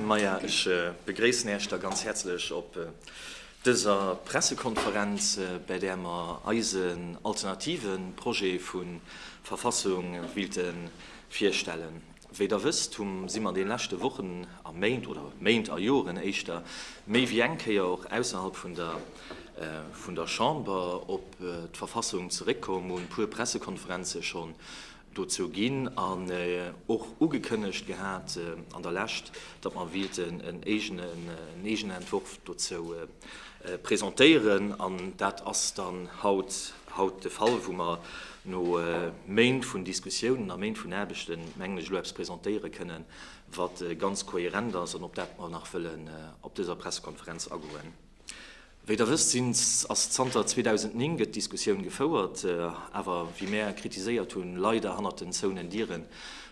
Maja, ech begréissen Äech da ganz häerzlech op dëser Pressekonferenz, bäi där mer eisen alternative Projet vu Verfassung willte virstellen. Wéi Der wësst, hu si mer an deene leschte Wochen a Méint, oder Méint a Joren éischter, méi wéi eng Kéier och ausserhalb vun der vun der Chamber op d'Verfassung zeréckkomm, hunn e puer Pressekonferenze schonn dozou ginn an och ugekënnegt gehat an der Lescht, datt mer wéilten en eegenen Entworf dozou presentéieren. An dat ass dann haut haut de Fall, wou mer no Méint vun Diskussiounen a Méint vun Aarbechten, mengen ech, elo eppes presentéiere kënnen, wat ganz kohärent ass an op dat mer nach wëllen op dëser Pressekonferenz agoen. Wéi Der wësst, sinn, ass zanter 2009 gëtt d'Diskussioun gefouert, awer wéi mär kritiséiert hunn, leider hannert den zouenen Dieren,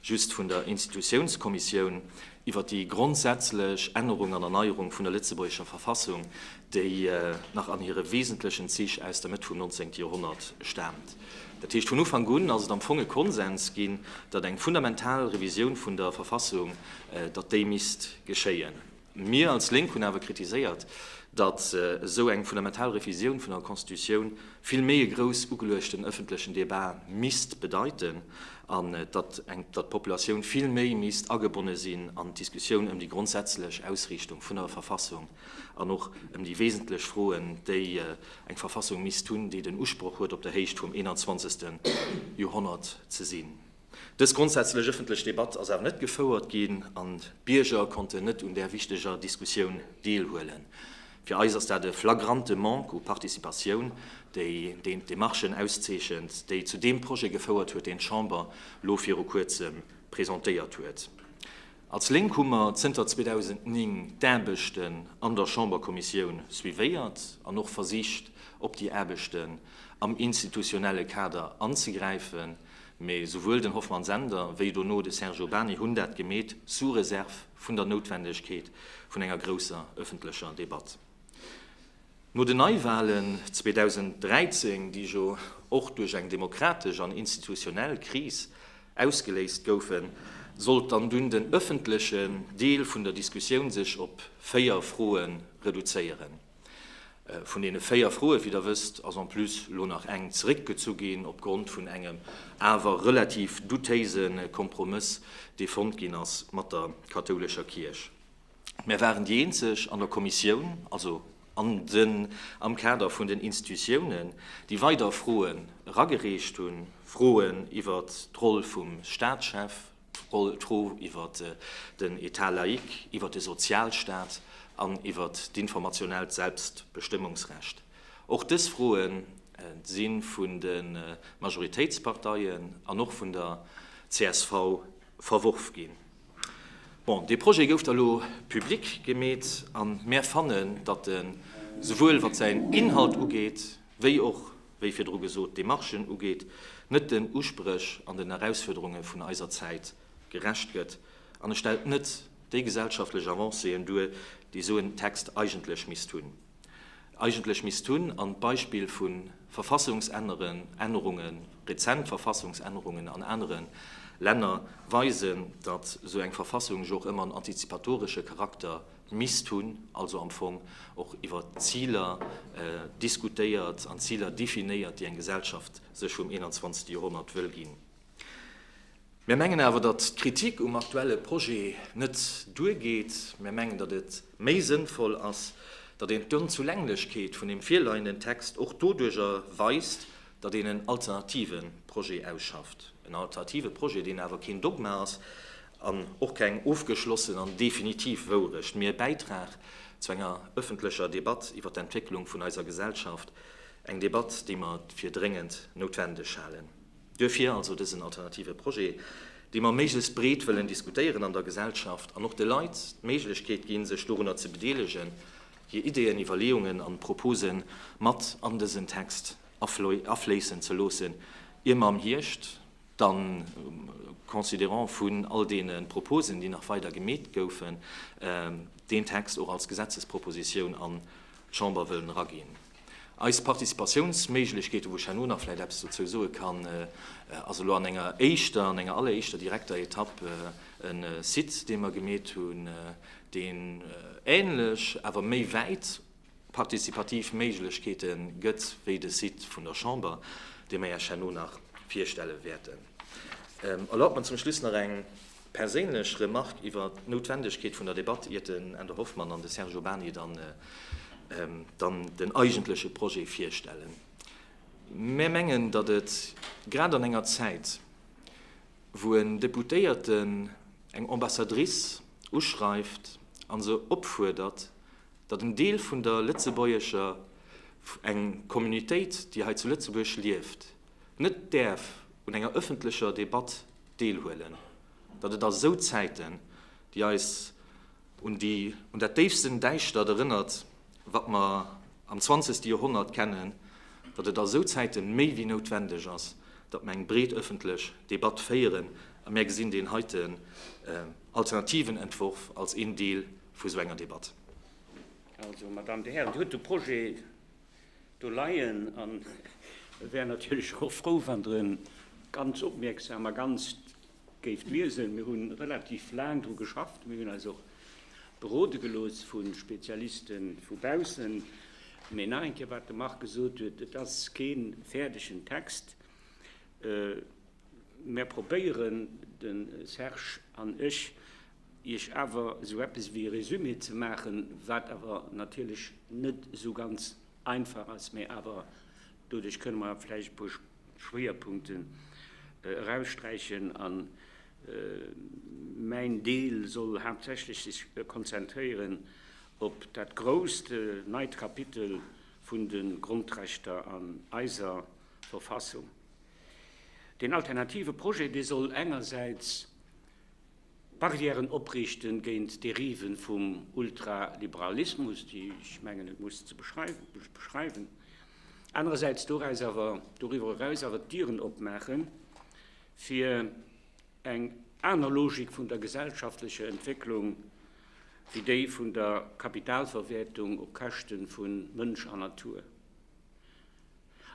just vun der Institutiounskommissioun, iwwert déi grondsätzlech Ännerung an Erneierung vun der lëtzebuergescher Verfassung, déi nach an hire wesentlechen Zich aus der Mëtt vum 19. Joerhonnert staamt. Dat heescht, vun Ufank un ass et am Fong e Konsens ginn, datt eng fundamental Revisioun vun der Verfassung, datt déi misst geschéien. Mir als Lénk hunn awer kritiséiert, datt esou eng fundamental Revisioun vun der Constitutioun vill méi e grouss ugeluechten ëffentlechen Debat misst bedeiten an datt d'Populatioun vill méi misst agebonne sinn an d'Diskussioun ëm déi grondsätzlech Ausriichtung vun der Verfassung an och ëm déi wesentlech Froen, déi eng Verfassung misst hunn, déi den Usproch huet, op der Héicht vum 21. Joerhonnert ze sinn. Dës grondsätzlech ëffentlech Debatt ass awer net gefouert ginn an d'Bierger konnten net un där wichteger Diskussioun deelhuelen. Fir eis ass dat e flagrante Manque u Participatioun, déi deen d'Demarchen auszeechent, déi zu deem Projet gefouert huet, deen d'Chamber lo viru kuerzem presentéiert huet. Als Lénk hu mer zënter 2009 d'Aarbechten an der Chamberkommissioun suivéiert an och versicht, op déi Aarbechten am institutionelle Kader anzegräifen. Mee souwuel den Hoffmann Sender wéi dono de Serge Urbany hunn dat gemeet, sous réserve vun der Noutwendegkeet vun enger grousser ëffentlecher Debatt. No den Neiwahlen 2013, déi jo och duerch eng demokratesch an institutionell Kris ausgeléist goufen, sollt dann dunn den ëffentlechen Deel vun der Diskussioun sech op 4 Froe reduzéieren. Vun deene 4 Froen, wéi Der wësst, ass en plus elo nach eng zeréckgezu ginn opgrond vun engem awer relativ doutéise Kompromëss, dee fonnt ginn ass mat der kathoulescher Kierch. Mär waren déi eenzeg an der Kommissioun, also an den, am Kader vun den Institutiounen, déi weider Froen eragereecht hunn, Froen iwwert d'Roll vum Staatschef, d'Fro iwwer den État laïque, iwwer de Sozialstaat an iwwer d'informationellt Selbstbestëmmungsrecht. Och dës Froe si vun de Majoritéitsparteien an och vun der csv verworf ginn. Bon, dee Projet gouf da lo public gemeet a mär fannen, datt e souwuel wat säin Inhalt ugeet, wéi och, wéi virdru gesot, d'Demarchen ugeet, net den Uspréch an den Erausfuerderunge vun eiser Zäit gerecht gëtt an e stellt net déi gesellschaftlech Avancéen duer, déi esou en Text eigentlech misst hunn. Eigentlech misst hunn an d'Beispill vu Verfassungsännerungen, rezent Verfassungsännerungen an anere Länner weisen, datt esou eng Verfassung jo och ëmmer en antizipatoresche Charakter misst hunn, also am Fong och iwwer Ziler diskutéiert an Ziler definéiert, déi eng Gesellschaft sech vum 21. Joerhonnert wëll ginn. Mir mengen awer, datt d'Kritik um aktuelle Projet net duergeet. Mir mengen, datt et méi sënnvoll ass, datt een d'Onzulänglechkeet vun deem virleienden Text och doduerjer weist, datt een en alternative Projet ausschafft, en alternative Projet, deen awer keen Dogma ass an och keng ofgeschlossen an definitiv Wourecht, mee e Bäitrag zu enger ëffentlecher Debatt iwwer d'Entwécklung vun eiser Gesellschaft, eng Debatt, déi mer fir dréngend noutwendeg halen. Duerfir also dësen alternative Projet, dee mer méiglechst breet wëllen diskutéieren an der Gesellschaft an och de Leit d'Méiglechkeet ginn, sech dorunner ze bedeelegen, hir Ideeën, Iwwerleeungen an Propose mat an dësen Text afléissen ze loossen, ier mer am Hierscht dann, considérant vun all deene Proposen, déi nach weider gemeet goufen, deen Text och als Gesetzespropositioun an d'Chamber wëllen eraginn. Eis Participatiounsméiglechkeeten, wou ech herno nach vläicht eppes dozou soe kann, ass elo an enger éischter, an enger alleréischter direkter Etapp. E Site, dee mer gemeet hunn, deen änlech, awer méi wäit partizipativ Méiglechkeete gëtt wéi de Site vun der Chamber, dee mer Iech herno nach virstelle wäerten. Erlaubt mer zum Schluss nach eng perséinlech Remarque iwwer d'Noutwendegkeet vun der Debatt, iert den Änder Hoffmann an de Serge Urbany dann den eigentleche Projet virstellen. Mär mengen, datt et grad an enger Zäit, wou en Deputéierten eng Ambassadrice uschreift a se opfuerdert, datt en Deel vun der lëtzebuergescher, eng Communitéit, déi hei zu Lëtzebuerg lieft, net däerf un enger ëffentlecher Debatt deelhuelen, datt et a sou Zäiten, déi eis un déi, un dat déifsten Däischtert erënnert, wat mer am zwanzegste Joerhonnert kennen, datt et a sou Zäite méi wéi noutwendeg ass, datt mer eng breet ëffentlech Debatt féieren. A mär gesinn deen heiten alternativen Entworf als een Deel vu sou enger Debatt. Also, Madame, Dir Hären, Dir hutt de Projet do leien an e wär natierlech och frou, wann Der e ganz opmierksam a ganz géift liesen. Mir hu relativ laang dru geschafft. Mir hunn eis och berode gelooss vu Spezialiste vu baussen. Mee nach eng Kéier, wat de Marc gesot huet, Et ass kee fäerdegen Text. Mär probéieren, de Serge an ech, Iech awer esou eppes wéi e Résumé ze maachen, wat awer natierlech net esou ganz einfach ass, mä awer doduerch kënne mer vläicht e puer Schwéierpunkten eraussträichen. A mäin Deel soll haaptsächlech sech konzentréieren op dat grousst neit Kapitel vun de Grondrechter an eiser Verfassung. Deen alternative Projet, dee soll engersäits Barrièren opriichten géint d'Deriven vum Ultraliberalismus, déi, ech mengen, et muss ze beschreiwen, anerersäits doraus awer, doriwwer eraus awer d'Dieren opmaachen fir eng aner Logik vun der gesellschaftlecher Entwécklung wéi déi vun der Kapitalverwäertung op Käschte vu Mënsch an Natur.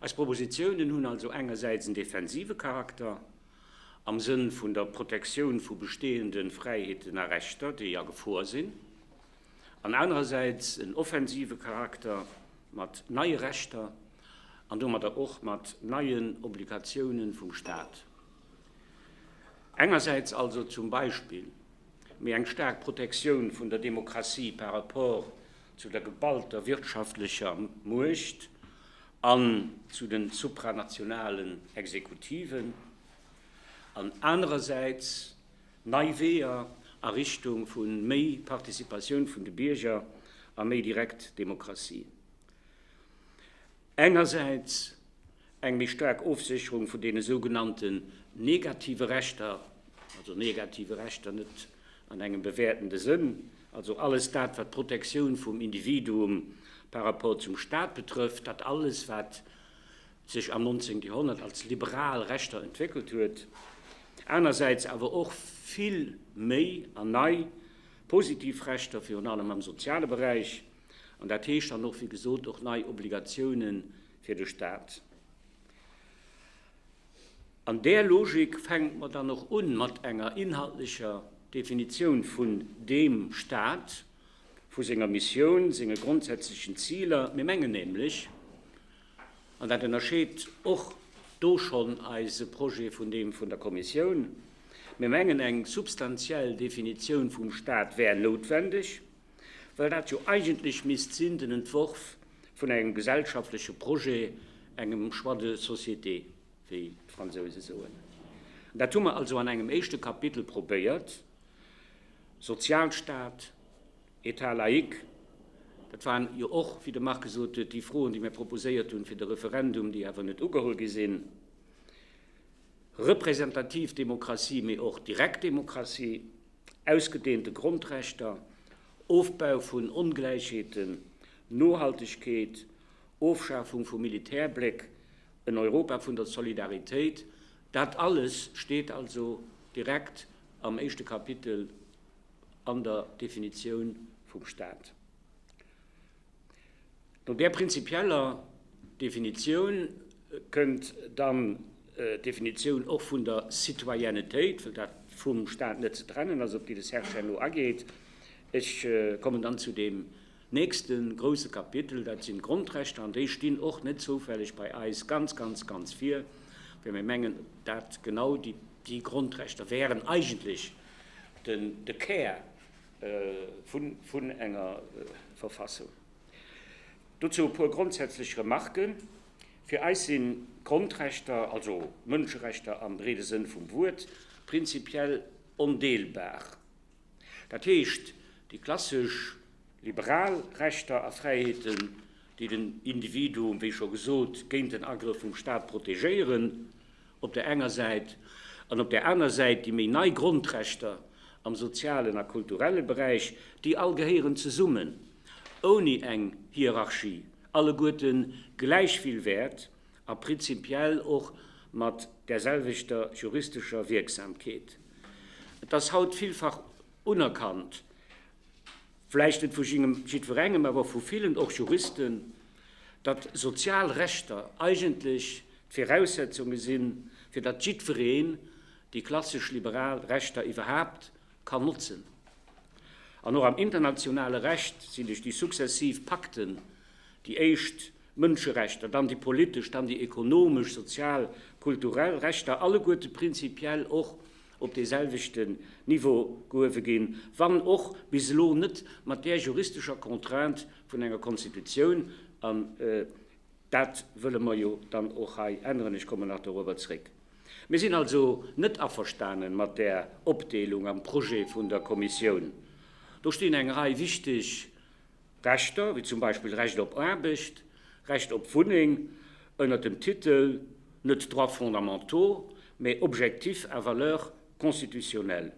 Eis Propositionen hunn also engersäits en defensive Charakter am Sënn vun der Protektioun vu bestehende Fräiheeten a Rechter, déi a Gefor sinn, an anerersäits en offensive Charakter mat neie Rechter an domadder och mat neien Obligatiounen vum Stat. Engersäits also zum Beispill méi eng staark Protektioun vun der Demokratie par rapport zu der geballter wirtschaftlecher Muecht an zu den supranationalen Exekutiven, an anerersäits nei Weeër a Richtung vu méi Participatioun vun de Bierger a méi direkt Demokratie. Engersäits eng méi staark Ofsécherung vun deene sougenannten negative Rechter, also negative Rechter net an engem bewäertende Sënn, also alles dat, wat d'Protektioun vum Individuum par rapport zum Stat betrëfft, dat alles, wat sech am 19. Joerhonnert als liberal Rechter entwéckelt huet, anersäits awer och vill méi an nei positiv Rechter, virun allem am soziale Beräich, an dat heescht dann och, wéi gesot, och nei Obligatiounen fir de Stat. An där Logik fänke mer dann och un mat enger inhaltlecher Definitioun vun deem Stat, vu senger Missioun, senge grondsätzlechen Ziler. Mir mengen nämlech, an dat ënnerscheet och do schonn eise Projet vun deem vun der Kommissioun, mir mengen, eng substantiell Definitioun vum Stat wär noutwendeg, well dat jo eigentlech misst sinn den Entworf vun engem gesellschaftleche Projet, engem Choix de société, wéi d'Fransouse soen. An dat hu mer also an engem éischte Kapitel probéiert, Sozialstaat, État laïque, dat waren jo och, wéi de Marc gesot huet, déi Froen, déi mir proposéiert hunn fir de Referendum, déi awer net ugeholl gi sinn, representativ Demokratie, mee och direkt Demokratie, ausgedeente Grondrechter, Ofbau vun Ongläichheeten, Nohaltegkeet, Ofschafung vum Militärbléck, en Europa vun der Solidaritéit, dat alles steet also direkt am éischte Kapitel an der Definitioun vum Staat. No där prinzipieller Definitioun kënnt dann d'Definitioun och vun der Citoyennetéit, well dat. vum Staat net ze trennen ass, op déi de Serge herno ageet. Ech kommen dann zu deem nächste grousse Kapitel, dat sinn d'Grondrechter, an déi stinn och net zoufälleg bei eis ganz, ganz, ganz vir, well mir mengen, dat genau déi Grondrechter wären eigentlech den, de Kär vun enger Verfassung. Dozou e puer grondsätzlech Remarken. Fir eis sinn d'Grondrechter, also d'Mënscherechter am breede Sënn vum Wuert, prinzipiell ondeelbar. Dat heescht, déi klassesch liberal Rechter a Fräiheeten, déi den Individuum, wéi scho gesot, géint den Agrëff vum Staat protegéieren, op der enger Säit, an op der aner Säit déi méi nei Grondrechter am sozialen a kulturelle Beräich, déi all gehéieren zesummen, ouni eng Hierarchie, alleguerte gläich vill wäert a prinzipiell och mat där selwechter juristescher Wierksamkeet. Et ass haut villfach unerkannt, vläicht net vu jiddwerengem, awer vu villen, och Juristen, datt sozial Rechter eigentlech d'Viraussetzunge sinn, fir datt jiddwereen déi klassesch liberal Rechter iwwerhaapt kann notzen. An och am internationale Recht sinn duerch déi successiv Pakten déi éischt Mënscherechter, dann déi politesch, dann déi ekonomesch, sozial, kulturell Rechter alleguerte prinzipiell och op dee selwechten Niveau gehuewe ginn, wann och bis elo net mat där juristescher Contrainte vun enger Konstitutioun. An dat wëlle mer jo dann och hei änneren. Ech kommen nach dorobber zréck. Mir sinn also net averstane mat där Opdeelung am Projet vun der Kommissioun. Do stinn eng Rei wichteg Rechter, wéi zum Beispill Recht op Aarbecht, Recht op Wunneng, ënnert dem Titel net Droits fondamentaux, mä Objectifs à valeur constitutionnelle.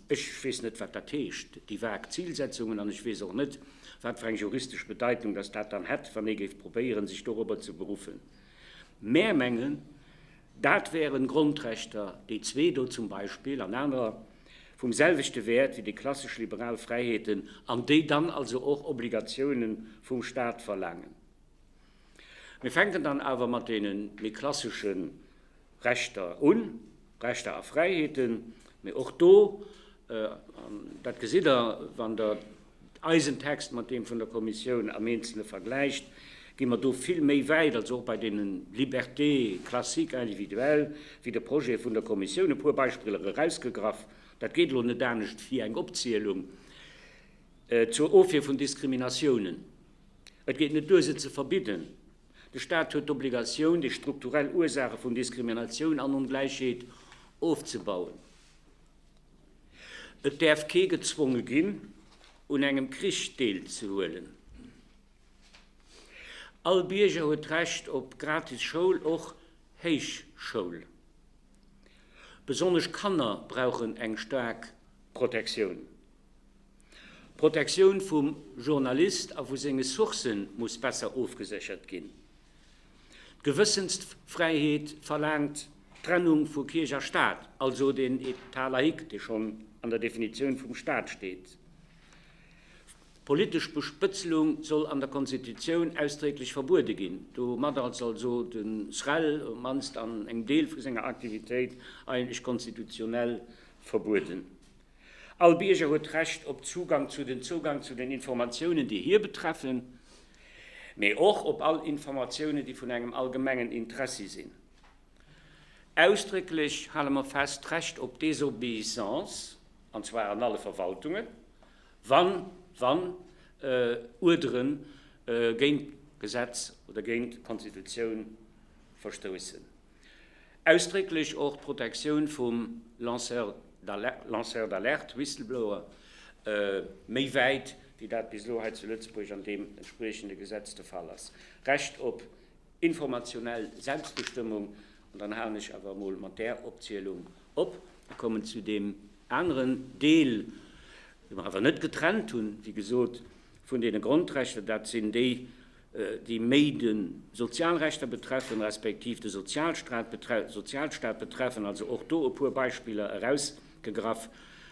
Ech weess net, wat dat heescht, déi vag Zilsetzungen, an ech weess och net, wat fir eng juristesch Bedeitung dass dat dann hätt, wann ee géif probéieren, sech dorobber ze beruffen. Mär mengen, dat wären Grondrechter, déi zwee do zum Beispill an anerer, vum selwechte Wäert wéi déi klassesch liberal Fräiheeten an déi dann also och Obligatiounen vum Stat verlaangen. Mir fänken dann awer mat deene méi klassesche Rechter un, Rechter a Fräiheeten, mee och do, an dat gesitt Der, wann Der eisen Text mat deem vun der Kommissioun am Eenzele vergläicht, gi mer do vill méi wäit, also och bei deene Libertés classiques individuelles, wéi de Projet vun der Kommissioun. E puer Beispiller erausgegraff, dat geet elo net anescht wéi eng Opzielung, zur Ofwier vun Diskriminatiounen. Et geet net duer, se ze verbidden. De Stat huet d'Obligatioun, déi strukturell Ursaache vun Diskriminatioun an Ongläichheet ofzebauen. Et däerf kee gezwonge ginn, un engem Krich deelzehuelen. All Bierger huet d'Recht op gratis Schoul, och Héichschoul. Besonnesch Kanner brauchen eng staark Protektioun. D'Protektioun vum Journalist a vu senge Sourcë muss besser ofgeséchert ginn. D'Gewëssensfräiheet verlaangt d'Trennung vu Kierch a Staat, also den État laïque, dee schonn an der Definitioun vum Staat steet. Politesch Bespëtzelung soll an der Konstitutioun ausdrécklech verbuede ginn. Domat ass also de SREL, op d'mannst an engem Deel vu senger Aktivitéit, eigentlech konstitutionell verbueden. All Bierger huet d'Recht op Zugang zu den Zougang zu den Informatiounen, déi hie betreffen, mee och op all Informatiounen, déi vun engem allgemengen Interessi sinn. Ausdrécklech hale mer fest d'Recht op Désobéissance, an zwar an alle Verwaltungen, wann, wann Uerdere géint d'Gesetz oder géint d'Konstitutioun verstoussen. Ausdrécklech och d'Protektioun vum Lanceur d'alerte, Whistleblower, méi wäit, wéi dat bis elo hei zu Lëtzebuerg an deem entspriechende Gesetz de Fall ass. Recht op informationell Selbstbestëmmung. An dann halen ech awer emol mat där Opzielung op a kommen zu deem aneren Deel, dee mer awer net getrennt hunn, wéi gesot, vun deene Grondrechter. Dat sinn déi, déi méi de Sozialrechter betreffen, respektiv de Sozialstaat betreffen, also och do e puer Beispiller erausgegraff,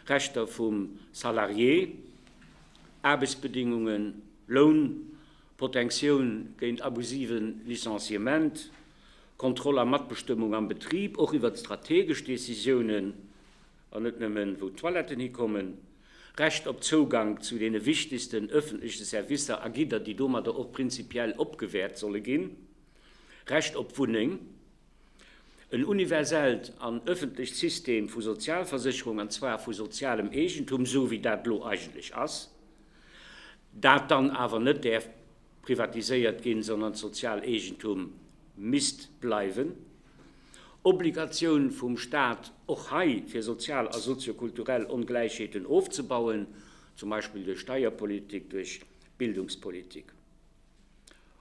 Rechter vum Salarié, Aarbechtsbedingungen, Loun, Protectioun géint abusive Licenciement, Kontroll a Matbestëmmung am Betrib, och iwwert strategesch Décisiounen. an net nëmmen, wou d'Toiletten hikommen, Recht op Zougank zu deene wichtegsten ëffentleche Servicer a Gidder, déi domadder och prinzipiell opgewäert solle ginn, Recht op Wunneng, en universellt an ëffentlecht System vu Sozialversécherung, an zwar vu sozialem Eegentum, esou wéi dat elo eigentlech ass, dat dann awer net däerf privatiséiert ginn, sondern d'Sozialeegentum misst bleiwen. Obligatioun vum Staat och hei fir sozial a soziokulturell Ongläichheeten ofzebauen, zum Beispill duerch Steierpolitik, duerch Bildungspolitik.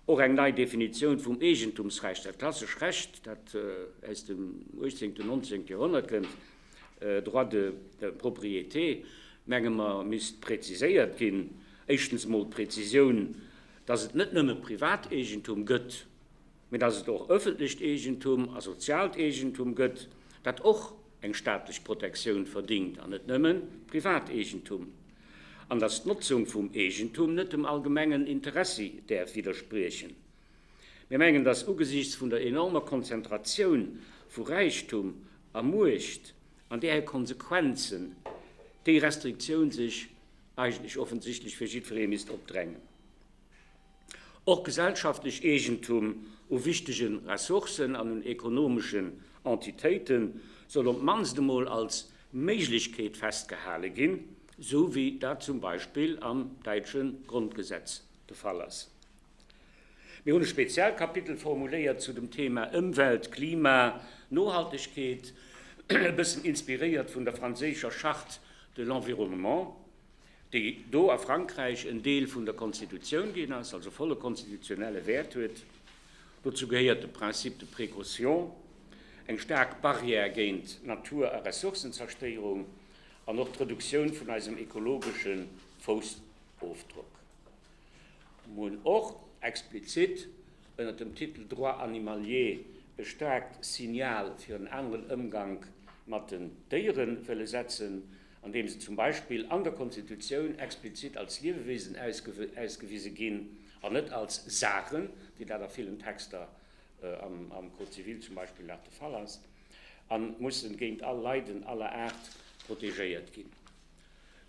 Och eng nei Definitioun vum Eegentumsrecht, dat klassesch Recht, dat aus dem 18., 19. Joerhonnert kënnt, Droit de propriété, menge mer, misst präziséiert ginn. Éischtens emol d'Präzisioun, dass et net nëmme Privateegentum gëtt, mee dass et och öffentlecht Eegentum a soziaalt Eegentum gëtt, dat och eng staatlech Protektioun verdingt an net nëmme Privateegentum, an dass d'Notzung vum Eegentum net dem allgemengen Interessi däerf widderspriechen. Mir mengen, dass ugesiichts vun der enormer Konzentratioun vu Räichtum a Muecht an där hir Konsequenzen déi Restriktioun sech eigentlech offensichtlech fir jiddweree misst opdrängen. Och gesellschaftlech Eegentum u wichtege Ressourcen an un ekonomeschen Entitéite soll op d'mannst emol als Méiglechkeet festgehale ginn, sou wéi dat zum Beispill am däitsche Grondgesetz de Fall ass. Mir hunn e Spezialkapitel formuléiert zu dem Thema Ëmwelt, Klima, Nohaltegkeet, e bëssen inspiréiert vun der franséischer Charte de l'environnement, déi do a Frankräich en Deel vun der Konstitutioun ginn ass, also volle konstitutionelle Wäert huet. Dozou gehéiert de Principe de précaution, eng staark Barrière géint Natur a Ressourcenzerstéierung an och d'Reduktioun vun eisem ekologesche Foussofdrock. Mir hunn och explizit ënnert dem Titel Droits animaliers e staarkt Signal fir en aneren Ëmgank mat den Déiere wëlle setzen, andeem se zum Beispill an der Konstitutioun explizit als Liewewesen ausgewise ginn an net als Saachen, wéi dat a villen Texter am Code civil zum Beispill nach de Fall ass, a mussen géint all Leiden aller Aart protegéiert ginn.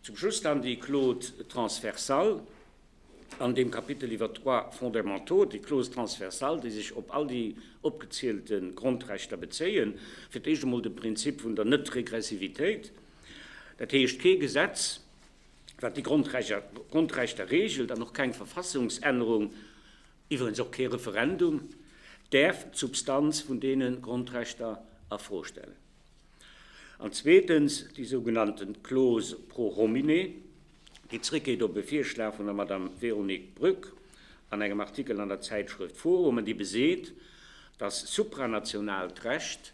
Zum Schluss dann déi Clause transversale an deem Kapitel iwwert d'Droits fondamentaux, déi Clause transversale, déi sech op all déi opgezielte Grondrechter bezéien. Fir d'éischt emol de Prinzip vun der Net-Regressivitéit, dat heescht, kee Gesetz, wat déi Grondrechter regelt, an och keng Verfassungsännerung, iwwerens och kee Referendum, däerf d'Substanz vun deene Grondrechter a Fro stellen. An zweetens déi sougenannten Clause pro homine, déi zréckgeet op e Virschlag vun der Madame Véronique Brück an engem Artikel an der Zäitschrëft Forum an déi beseet, dass supranationaalt Recht,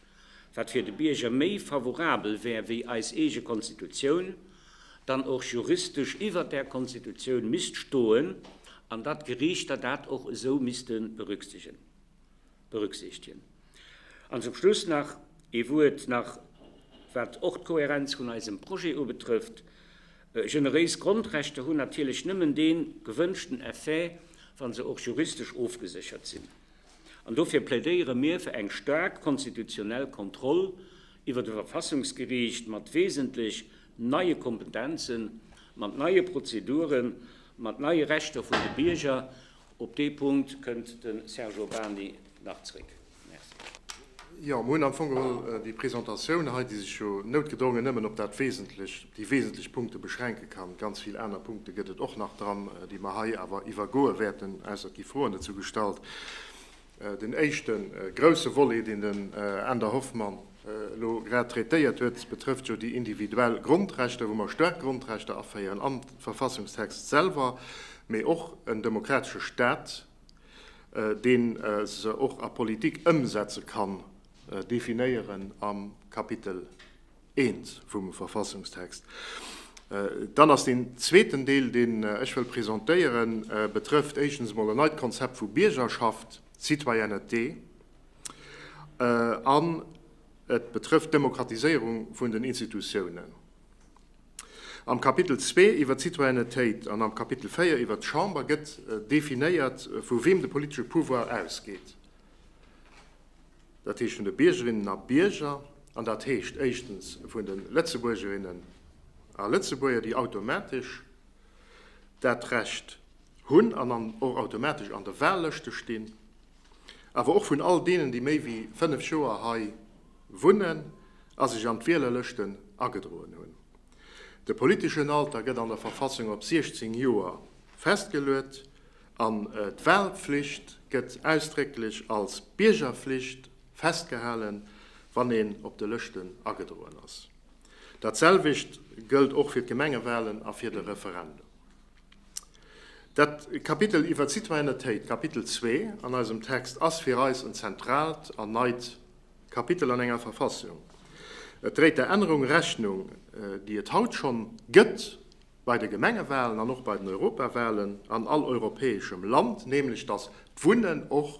wat fir de Bierger méi favorabel wär wéi eis eege Konstitutioun, dann och juristesch iwwert där Konstitutioun misst stoen an datt d'Geriichter dat och esou misste berücksichtegen. Berücksichtigen. An zum Schluss nach ee Wuert nach, wat och d'Kohärenz vun eisem Projet ubetrëfft. Generéis Grondrechter hunn natierlech nëmmen dee gewënschten Effet, wa se och juristesch ofgeséchert sinn. An dofir plädéiere mir fir eng staark konstitutionell Kontroll iwwert e Verfassungsgeriicht mat wesentlech neie Kompetenzen, mat neie Prozeduren, mat neie Rechter vun de Bierger Op dee Punkt kënnt de Serge Urbany nach zréck. Merci. Jo, mer hunn am Fong geholl déi Presentatioun hei, déi sech jo noutgedrongen nëmmen op dat Wesentlech, op déi wesentlech Punkte beschränke kann. Ganz vill aner Punkte gëtt et och nach dran, déi mer hei awer iwwergoe wäerten, ausser et gi Froen dozou gestallt. Den éischte grouse Volet, deen den Änder Hoffmann elo grad traitéiert huet, betrëfft jo déi individuell Grondrechter, wou mer staark Grondrechter aféieren am Verfassungstext selwer, mee och en demokratesche Stat, dee se och a Politik ëmsetze kann, definéieren am Kapitel Eent vum Verfassungstext. Dann ass deen zweeten Deel, deen ech wëll presentéieren, betrëfft éischtens emol en neit Konzept vu Biergerschaft, Citoyenneté, an et betrëfft d'Demokratiséierung vun den Institutiounen. Am Kapitel zwee iwwer d'Citoyennetéit an am Kapitel 4 iwwer d'Chamber gëtt definéiert, vu weem de politesche Pouvoir ausgeet. Dat heescht vun de Biergerinnen a Bierger. An dat heescht éischtens vun de Lëtzebuergerinnen a Lëtzebuerger, déi automatesch dat Recht hunn an an och automatesch an de Wahllëschte stinn, awer och vun all deenen, déi méi wéi 5 Joer hei wunnen a sech an d'Wielerlëschten agedroen hunn. De politeschen Alter gëtt an der Verfassung op 16 Joer festgeluet an d'Wahlpflicht gëtt ausdrécklech als Biergerflicht festgehalen, wann een op de Lëschten agedroen ass. Dat selwecht gëllt och fir d'Gemengewahlen a fir de Referendum. Dat Kapitel iwwer d'Citoyennetéit, Kapitel zwee an eisem Text, ass fir eis en zentraalt an neit Kapitel an enger Verfassung. Et dréit der Ännerung Rechnung, déi et haut schonn gëtt bei de Gemengewahlen an och bei den Europawahlen an all europäeschem Land, nämlech datt d'Wunnen och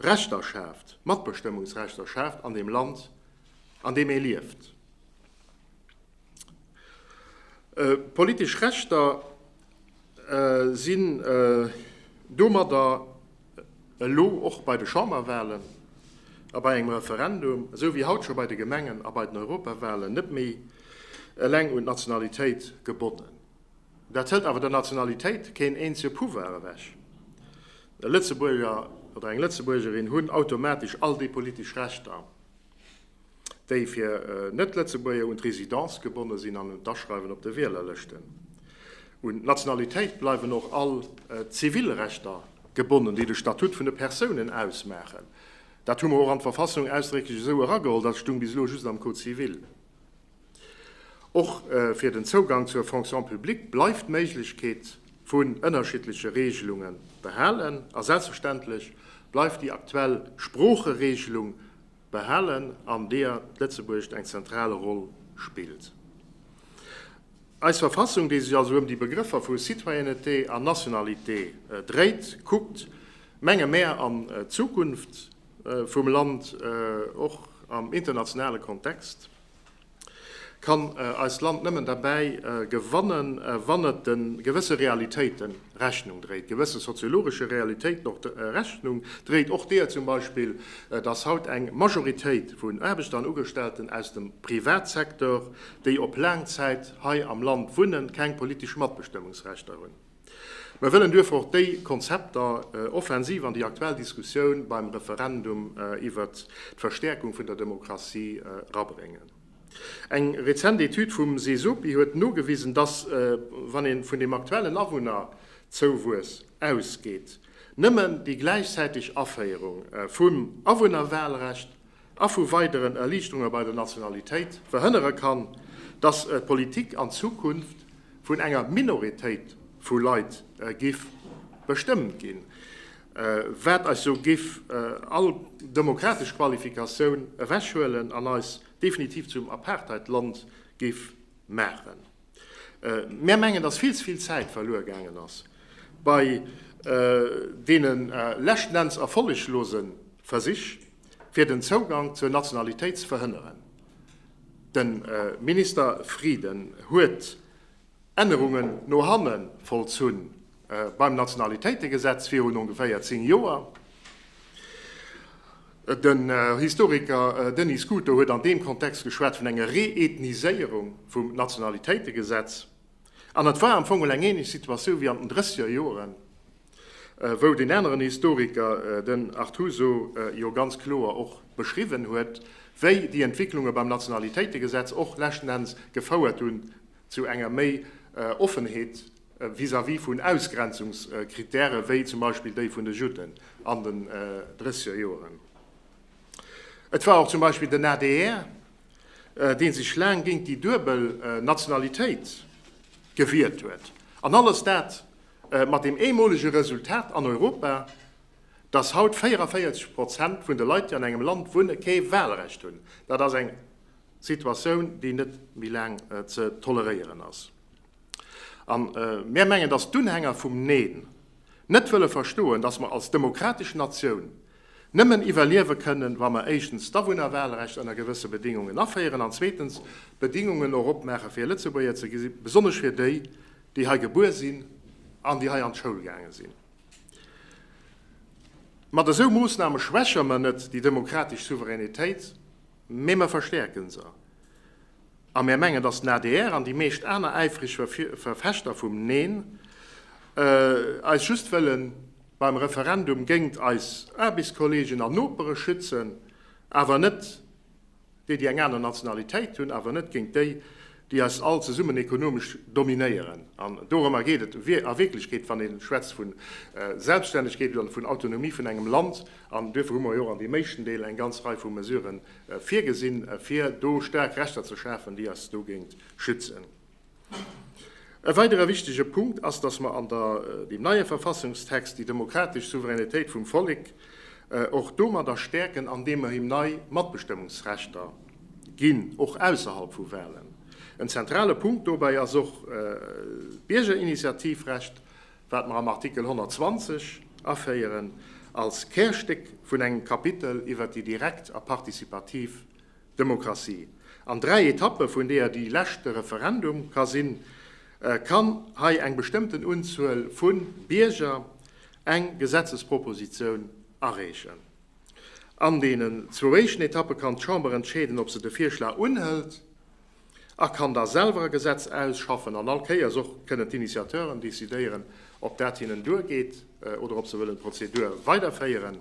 Rechter schaaft, Matbestëmmungsrechter schaaft an deem Land, an deem ee lieft. Politesch Rechter sinn domadder elo och bei de Chamberwahlen a bei engem Referendum, esou wéi haut scho bei de Gemengen a bei den Europawahlen, net méi eleng un d'Nationalitéit gebonnen. Dat hëlt awer der Nationalitéit keen eenzege Pouvoir ewech. E Lëtzebuerger oder eng Lëtzebuergerin hunn automatesch all déi politesch Rechter, déi fir Net-Lëtzebuerger un d'Residence gebonne sinn an un d'Aschreiwen op de Wielerlëschten. Un d'Nationalitéit bleiwen och all d'zivil Rechter gebonnen, déi de Statut vun de Persounen ausmaachen. Dat hu mer och an d'Verfassung ausdrécklech esou erageholl, dat stung bis elo just am Code civil. Och fir den Zougang zur Fonction publique bleift d'Méiglechkeet vun ënnerschiddleche Regelunge behalen a selbstverständlech bleift déi aktuell Sproocheregelung behalen, an deeër d'Lëtzebuergescht eng zentral Roll spillt. Eis Verfassung, déi sech also ëm déi Begrëffer vu Citoyenneté an Nationalité dréit, kuckt, menge mär, an d'Zukunft vum Land, och am internationale Kontext. Kann eist Land nëmmen derbäi gewannen, wann et de gewësse Realitéite Rechnung dréit, gewësse soziologesche Realitéiten och Rechnung dréit, och deeër zum Beispill, dass haut eng Majoritéit vun Aarbechter an Ugestellten aus dem Privatsecteur, déi op laang Zäit hei am Land wunnen, keng politesch Matbestëmmungsrechter hunn. Mer wëllen duerfir och déi Konzepter offensiv an déi aktuell Diskussioun beim Referendum iwwert d'Verstäerkung vun der Demokratie erabréngen. Eng rezent Etüd vum Sesopi huet nogewisen, dass, wann ee vun dem aktuellen Awunnerzouwuess ausgeet, nëmmen déi gläichzäiteg Aféierung vum Awunnerwahlrecht a vu weideren Erliichterunge bei der Nationalitéit verhënnere kann, datt d'Politik an Zukunft vun enger Minoritéit vu Leit giff bestëmmt ginn, wat eis jo giff all demokratesch Qualifikatioun ewechhuelen an eis definitiv zum Apartheid-Land giff maachen. Mär mengen, dass vill ze vill Zäit verluer gaangen ass bei deene leschten Enns erfolleglose Versich, fir den Zougang zur Nationalitéit ze verhënneren. De Minister Frieden huet Ännerungen no hanne vollzunn beim Nationalitéitegesetz virun ongeféier 10 Joer. Den Historiker Denis Scuto huet an deem Kontext geschwat vun enger Reethniséierung vum Nationalitéitegesetz. An et war am Fong eng ähnlech Situatioun wéi an den drësseger Joren, wou deen aneren Historiker, den Artuso, jo ganz kloer och beschriwwen huet, wéi déi Entwicklunge beim Nationalitéitegesetz och leschten Enns gefouert hunn zu enger méi Offenheet vis-à-vis vun Ausgrenzungskritäre wéi zum Beispill déi vun de Judden an den drësseger Joren. Et war och zum Beispill den adr, dee sech laang géint déi duebel Nationalitéit gewiert huet. An alles dat mat deem eemolege Resultat an Europa, dass haut 44 Prozent vun de Leit, déi an engem Land wunne, kee Wahlrecht hunn. Dat ass eng Situatioun, déi net méi laang ze toleréieren ass. A mär mengen, dass d'Unhänger vum Neen net wëlle verstoen, dass mer als demokratesch Natioun nëmmen iwwerliewe kënnen, wa mer éischtens d'Awunnerwahlrecht ënner gewësse Bedingungen aféieren an zweetens d'Bedingungen och opmaache fir Lëtzebuerger ze gi, besonnesch fir déi, déi hei gebuer sinn an déi hei an d'Schoul gaange sinn. Mat esou Moossname schwäche mer net déi demokratesch Souveränitéit. Mee mer verstäerken se. A mär mengen, datt den adr an déi meescht aner äifreg Verfechter vum Neen eis just wëlle beim Referendum géingt eis Aarbechtskollegen an Nopere schützen, awer net déi, déi eng aner Nationalitéit hunn, awer net géint déi, déi eis all zesummen ekonomesch dominéieren. An dorëmmer geet et a Wierklechkeet, wann ee schwätzt vu Selbststännegkeet oder vun Autonomie vun engem Land. An duerfir hu mer jo och an deem éischten Deel eng ganz Rei vu Mesurë virgesinn, fir do staark Rechter ze schafen, déi eis dogéint schützen. E weidere wichtege Punkt ass, dass mer an der deem neie Verfassungstext déi demokratesch Souveränitéit vum Vollek och domadder stäerken, andeem mer him nei Matbestëmmungsrechter ginn, och ausserhalb vu Wahlen. En zentrale Punkt dobäi ass och d'Biergerinitiativrecht, wat mer am Artikel 120 aféieren als Kärstéck vun engem Kapitel iwwert déi direkt a participativ Demokratie. An 3 Etappe, vun deeër déi lescht de Referendum ka sinn, kann hei eng bestëmmten Unzuel vu Bierger eng Gesetzespropositioun areechen. An deenen zwou éischten Etappe kann d'Chamber entscheeden, ob se de Virschlag unhëlt a kann da selwer e Gesetz ausschaffen. An all Kéiers och kënnen d'Initiateuren decidéieren, ob dat hinnen duergeet oder ob se wëllen d'Prozedur weiderféieren.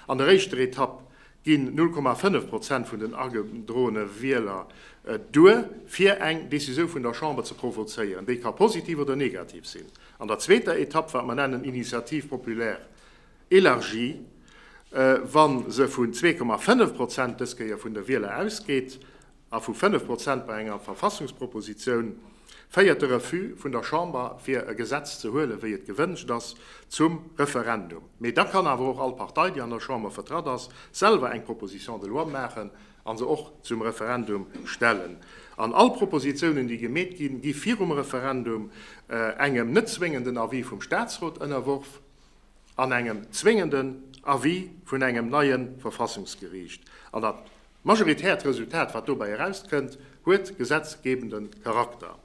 An der éischter Etapp ginn 0,5 Prozent vun den agedroene Wieler duer, fir eng Decisioun vun der Chamber ze provozéieren. Déi ka positiv oder negativ sinn. An der zweeter Etapp, wat mer nennen Initiative populaire élargie, wa se vun 2,5 Prozent dës Kéier vun de Wieler ausgeet, a vu 5 Prozent bei enger Verfassungspropositioun, féiert de Refus vun der Chamber, fir e Gesetz ze huelen, wéi et gewënscht ass, zum Referendum. Mee da kann awer och all Partei, déi an der Chamber vertratt ass, selwer eng Proposition de loi maachen a se och zum Referendum stellen. An all Propositionen, déi gemeet ginn, gi virum Referendum engem net zwéngenden Avis vum Statsrot ënnerworf an engem zwéngenden Avis vun engem neie Verfassungsgeriicht. An dat Majoritäert Resultat, wat dobäi erauskënnt, huet gesetzgebende Charakter.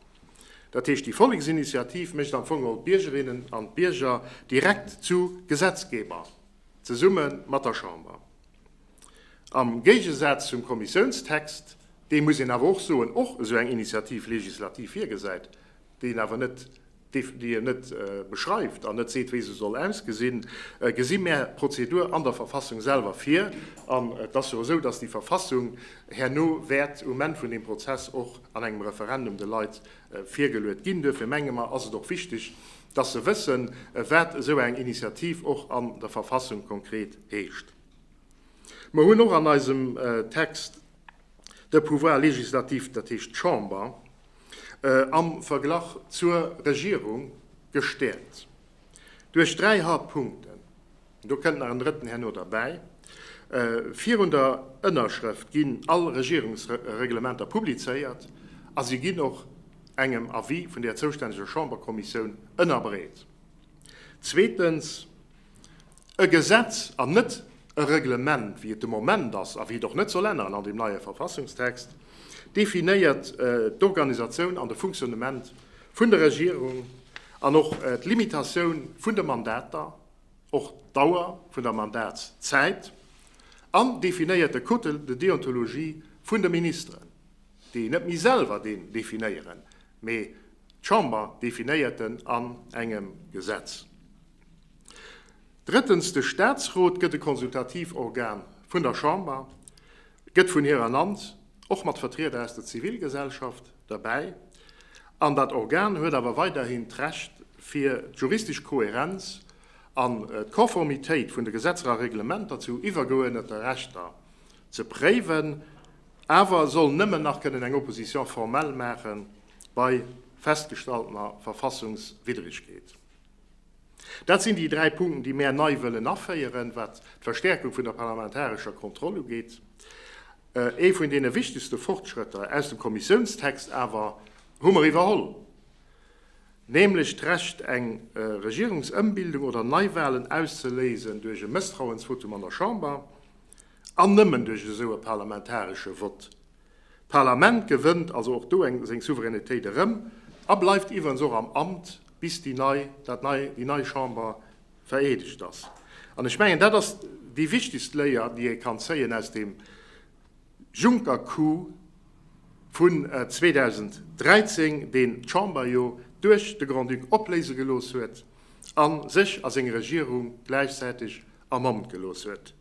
Dat heescht, déi Volleksinitiativ mécht am Fong geholl d'Biergerinnen an d'Bierger direkt zu Gesetzgeber, zesumme mat der Chamber. Am Géigesaz zum Kommissiounstext, dee, muss een awer och soen, och esou eng Initiative législative virgesäit, déi en awer net déi en net beschreift an net seet, wéi se soll ausgesinn, gesi mär d'Prozedur an der Verfassung selwer vir. An et ass jo esou, dass déi Verfassung herno wäert um Enn vun deem Prozess och an engem Referendum de Leit virgeluet ginn. Duerfir menge mer, ass et och wichteg, dass se wëssen, wat esou eng Initiativ och an der Verfassung konkret heescht. Mer hunn och an eisem Text de Pouvoir législatif, dat heescht d'Chamber, am Verglach zur Regierung gestäerkt duerch 3 Hauptpunkten. Do kënnt nach en drëtten herno derbäi. Virun der Ënnerschrëft ginn all Regierungsreglementer publizéiert a si ginn och engem Avis vun där zoustänneger Chamberkommissioun ënnerbreet. Zweetens, e Gesetz an net e Reglement, wéi et de Moment ass a wéi et och net soll änneren an deem neie Verfassungstext, definéiert d'Organisatioun an de Funktionnement vun der Regierung an och d'Limitatioun vun de Mandater, och d'Dauer vun der Mandatszäit an definéiert de Code de déontologie vun de Ministeren, déi net méi selwer deen definéieren, mee d'Chamber definéiert en an engem Gesetz. Drëttens, de Statsrot gëtt e konsultativ Organ vun der Chamber, gëtt vun hir ernannt, och mat Vertrieder aus der Zivilgesellschaft derbäi, an dat Organ huet awer weiderhin d'Recht, fir d'juristesch Kohärenz an d'Konformitéit vun de Gesetzer a Reglementer zu iwwergeuerdnete Rechter ze préiwen, awer soll nëmmen nach kënnen eng Opposition formelle maache bei festgestalltener Verfassungswiddregkeet. Dat sinn déi 3 Punkten, déi mär nei wëllen aféieren, wat d'Verstärkung vun der parlamentarescher Kontroll ugeet. Ee vun deene wichtegste Fortschrëtter aus dem Kommissiounstext awer hu mer iwwerholl, nämlech d'Recht, eng Regierungsëmbildung oder Neiwahlen auszeléisen duerch e Mësstrauensvotum an der Chamber an nëmmen duerch esou e parlamentaresche Vott. D'Parlament gewënnt also och do eng seng Souveränitéit erëm a bleift iwwerens och am Amt, bis déi nei, dat nei, déi nei Chamber vereedegt ass. An ech mengen, dat ass déi wichtegst Léier, déi ee kann zéien aus deem Juncker-Coup vun 2013, deen d'Chamber jo duerch de Grand-Duc opléise gelooss huet a sech a seng Regierung gläichzäiteg am Amt gelooss huet.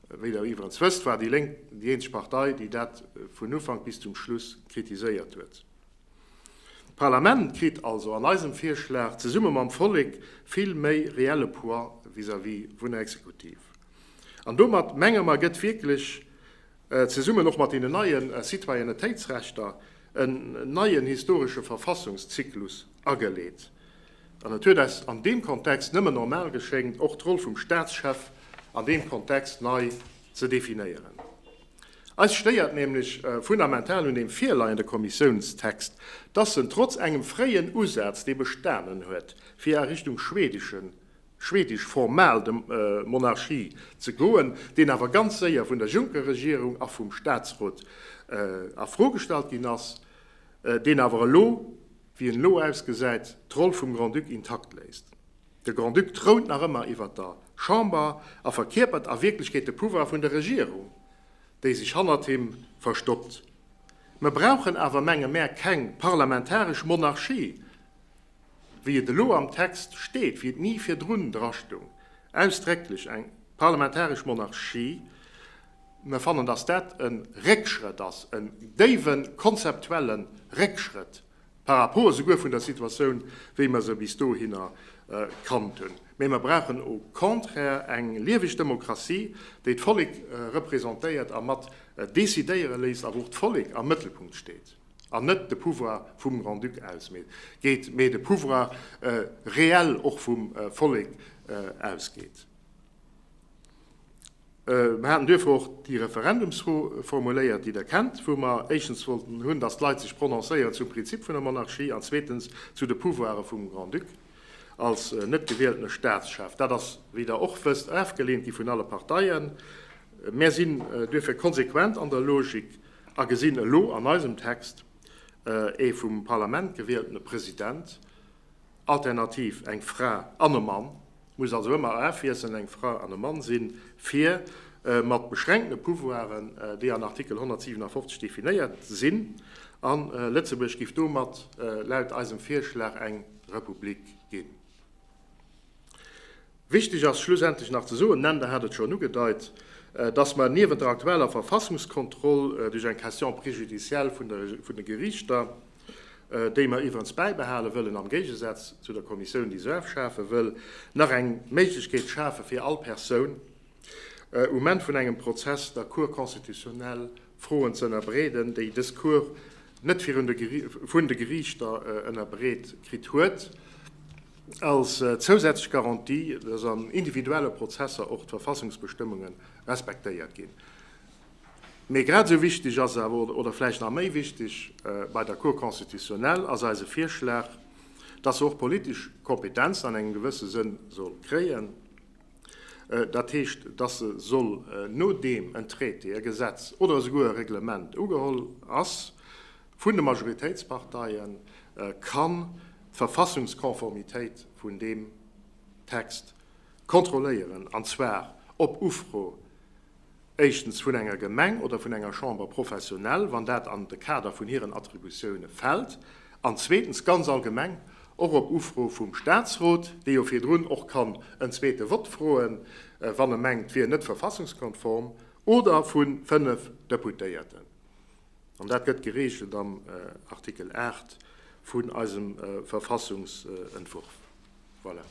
Wéi Der iwwerens wësst, war déi Lénk déi eenzeg Partei, déi dat vun Ufank bis zum Schluss kritiséiert huet. D'Parlament kritt also an eisem Virschlag zesumme mam Vollek vill méi reelle Poids vis-à-vis vun der Exekutiv. An domat, menge mer, gëtt wierklech, zesummen och mat deenen neie Citoyennetéitsrechter, en neien historesche Verfassungszyklus ageleet. An et huet eis an deem Kontext nëmmen normal geschéngt, och d'Roll vum Staatschef an deem Kontext nei ze definéieren. Eis stéiert nämlech fundamental un deem virleiende Kommissiounstext, dass en trotz engem fréien Usaz, dee bestanen huet, fir a Richtung schwedeschen, schwedisch formal Monarchie ze goen, deen awer ganz séier vun der Juncker-Regierung a vum Statsrot a Fro gestallt ginn ass, deen awer elo, wéi en elo ausgesäit, d'Roll vum Grand-Duc intakt léisst. De Grand-Duc trount nach ëmmer iwwer der Chamber a verkierpert a Wierklechkeet de Pouvoir vun der Regierung, déi sech hannert him verstoppt. Mer brauchen awer, menge mär, keng parlamentaresch Monarchie, wéi et elo am Text steet, wéi et ni virdrun drastung, ausdrécklech eng parlamentaresch Monarchie. Mer fannen, dass dat e Réckschrëtt ass, en déiwe konzeptuelle Réckschrëtt par rapport esouguer vun der Situatioun, wéi mer se bis dohinner kannt hunn. Mee mer brauchen au contraire eng lieweg Demokratie, déi d'Vollek representéiert a mat decidéiere léisst a wou och d'Vollek am Mëttelpunkt steet an net de Pouvoir vum Grand-Duc ausgeet, mee de Pouvoir reell och vum Vollek ausgeet. Mer haten duerfir och déi Referendumsfro formuléiert, déi Der kennt, wou mer éischtens wollten hunn, dass d'Leit sech prononcéieren zum Prinzip vun der Monarchie an zweetens zu de Pouvoire vum Grand-Duc als net gewieltene Staatschef. Dat ass, wéi Der och wësst, ofgeleent gi vun alle Parteien. Mär sinn duerfir konsequent an der Logik a gesinn elo an eisem Text ee vum Parlament gewieltene President, alternativ eng Fra an e Mann, muss also ëmmer afwiesselnd eng Fra an e Mann sinn, fir mat beschränktene Pouvoiren, déi an Artikel 157 definéiert sinn, a Lëtzebuerg giff domat laut eisem Virschlag eng Republik ginn. Wichteg ass schlussendlech nach ze soen, Nender hat et schonn ugedeit, dass mer niewent der aktueller Verfassungskontroll duerch eng Question préjudicielle vun de Geriichter, déi mer iwwerens bäibehale wëllen, am Géigesaz zu der Kommissioun, déi se ofschafe wëll, nach eng Méiglechkeet schafe fir all Persoun, um Enn vun engem Prozess der Cour constitutionnelle Froen ze ënnerbreeden, déi dës Cour net virun de vun de Geriichter ënnerbreet kritt huet, als zousätzlech Garantie, dass an individuelle Prozesser och d'Verfassungsbestëmmunge respektéiert ginn. Mee grad esou wichteg ass awer, oder vläicht nach méi wichteg bei der Cour constitutionnelle, ass eise Virschlag, dass se och politesch Kompetenzen an engem gewësse Sënn soll kréien. Dat heescht, dass se soll, nodeem en Traité, e Gesetz oder esouguer e Reglement ugeholl ass vun de Majoritéitsparteien, kann d'Verfassungskonformitéit vun deem Text kontrolléieren, an zwar op Ufro éischtens vun enger Gemeng oder vun enger Chambre professionnelle, wann dat an de Kader vun hiren Attributioune fält, an zweetens ganz allgemeng och op Ufro vum Statsrot, dee jo virdrun och kann en zweete Vott froen, wann e mengt, wier net verfassungskonform, oder vu 5 Deputéierten. An dat gëtt geregelt am Artikel 8 vun eisem Verfassungsentwurf. Voilà.